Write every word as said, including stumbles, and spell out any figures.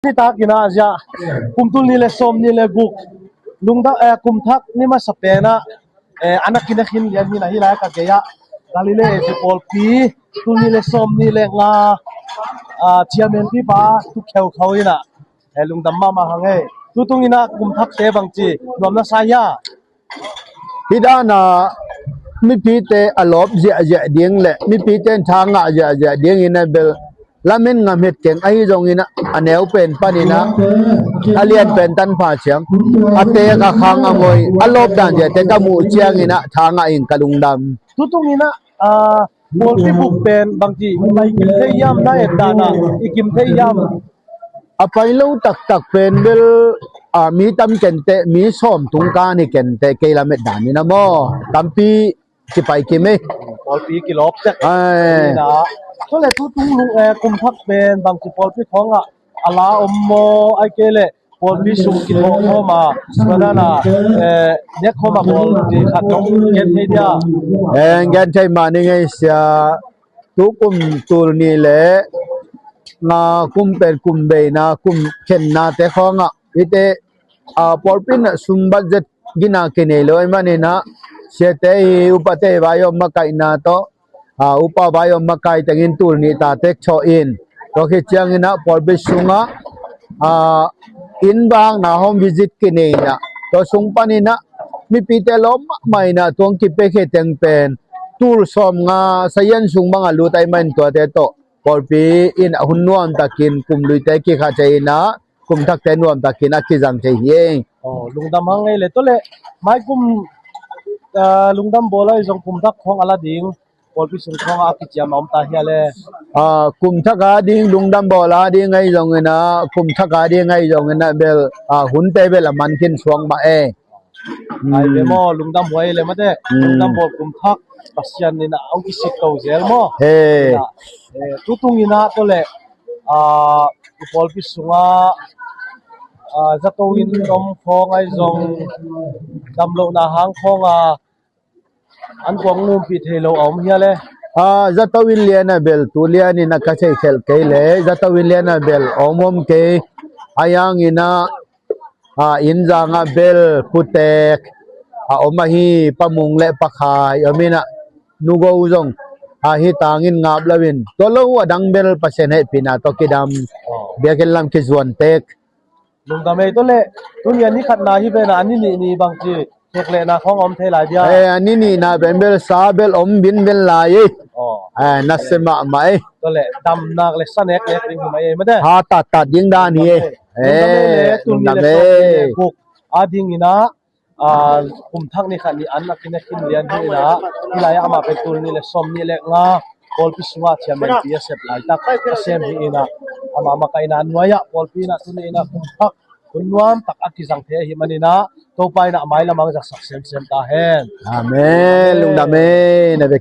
Nitak in ah zia kum tul nih le sawm nih le guk lungdam, eh, kum thak ni masa pen ah, eh, an a kine khin lian hi in ah hih lai ka gei ah Galilee A G pawlpi tul nih le sawm nih le nga, ah, chairman pipa tu kheu khau in ah, eh, lungdam mahmah hang ei. Tutung in ah kum thakte bangci nuam na sa hia? Hih dan ah mipite a lawp ziahziah ding le mipite in tha ngah ziahziah ding in ah bel lamen ngam het keng, ahi zongin ah a neu pen panin ah a lian pen tanpha ciang a teek a khang a ngoi a lawp dan ziahte ka muh ciangin ah tha ngah in ka lungdam. Tutung in ah, ah, pawlpi buk pen bangci pai kim thei hiam, na et dan ah i kim thei hiam? A pai lo taktak pen bel, ah, mi tam kenteh, mi sawm tung kan hi kenteh, kei lamet dan in ah maw, tampi kipai kim ei. Pawlpi kilawp tek. Ai. Ina. Tua le tutung lung, eh, kum thak pen bangci pawlpi khawng ah a la om maw, ai kei le pawlpi sung kithawh khawm a, tua dan ah, eh, nek khawm a bawl ci khat dong gen thei dia? Eh, gen thei mah ning ei sia. Tu kum tul nih le nga kum pen kum beina, kum khennate khawng ah hihte, ah, pawlpi in ah sum budget gina kinei lo ahih manin ah siate hi, upate hi vai om makaihna tawh, ah, upa vai om makai tengin tul nih ta tek thawh in, tua khit ciangin ah pawlpi sungah, ah, inn vakna home visit kinei in ah tua sung panin ah mipite lawm mahmah in ah tuang kipia khia teng pen tul sawm nga sayan sung bang a lut ahih manin tuate tawh pawlpi in ah hun nuam takin kum luite kikha thei in ah kum thakte nuam takin a kizang thei hi ei. Oh, lungdam hang ei le. Tua le mai kum, ah, lungdam bawl ahi zong kum thak khawng a la ding pawlpi sung khawng ah a kiciam a om ta hia le? Ah, kum thak a ding lungdam bawl a ding ahi zongin ah, kum thak a ding ahi zongin ah bel, ah, hunte bel a man khin suak mah ei. Ai ve maw, lungdam huai le mate. Hmm. Lungdam bawl kum thak Pasian in ah hong kisik ko zel maw. He. Ina, eh, tutung in ah tua le, ah, i pawlpi sungah, ah, zato in om khawng ahi zong damlohna hang khawng ah an kuang numpih thei lo a om hia le? Ah, zato in lian a bel tu lian in ah ka thei khelh kei le, zato in lian a bel a om om kei. A yang in ah, ah, inn zangah bel putek a om ahi, Pa Mung le Pa Khai om in ah, Nu Go zong, ah, hih tangin ngap lo in, tua lo a dang bel Pasian hehpihna tawh kidam, biakinn lam kizuan tek. Lungdam ei. Tua le tuni a ni khatna hi ven ah, a ni nih ni bangci khek lehna khawng a om thei lai dia? Eh, a ni nihna pen bel sa bel om vinvin lai ei. Oh. Eh, nasia mahmah ei. Tua le damnak le sa neknek ding hi mai ei mate. Ha tattat ding dan hi ei. Lungdam ei le, eh, tul nih le sawm nih le guk a ding in ah, ah, kum thak ni khat ni an a kine khin lian hi in ah, hih lai ah amah pen tul nih le sawm nih le nga pawlpi sungah chairman pi a sep laitak a sem hi in ah, amah makaihna nuai ah pawlpi in ah tuni in ah kum thak hun nuam tak a kizang thei ahih manin ah Topa in ah a mailam ah hong zaksak semsem ta hen. Amen. Lungdam ei, na vek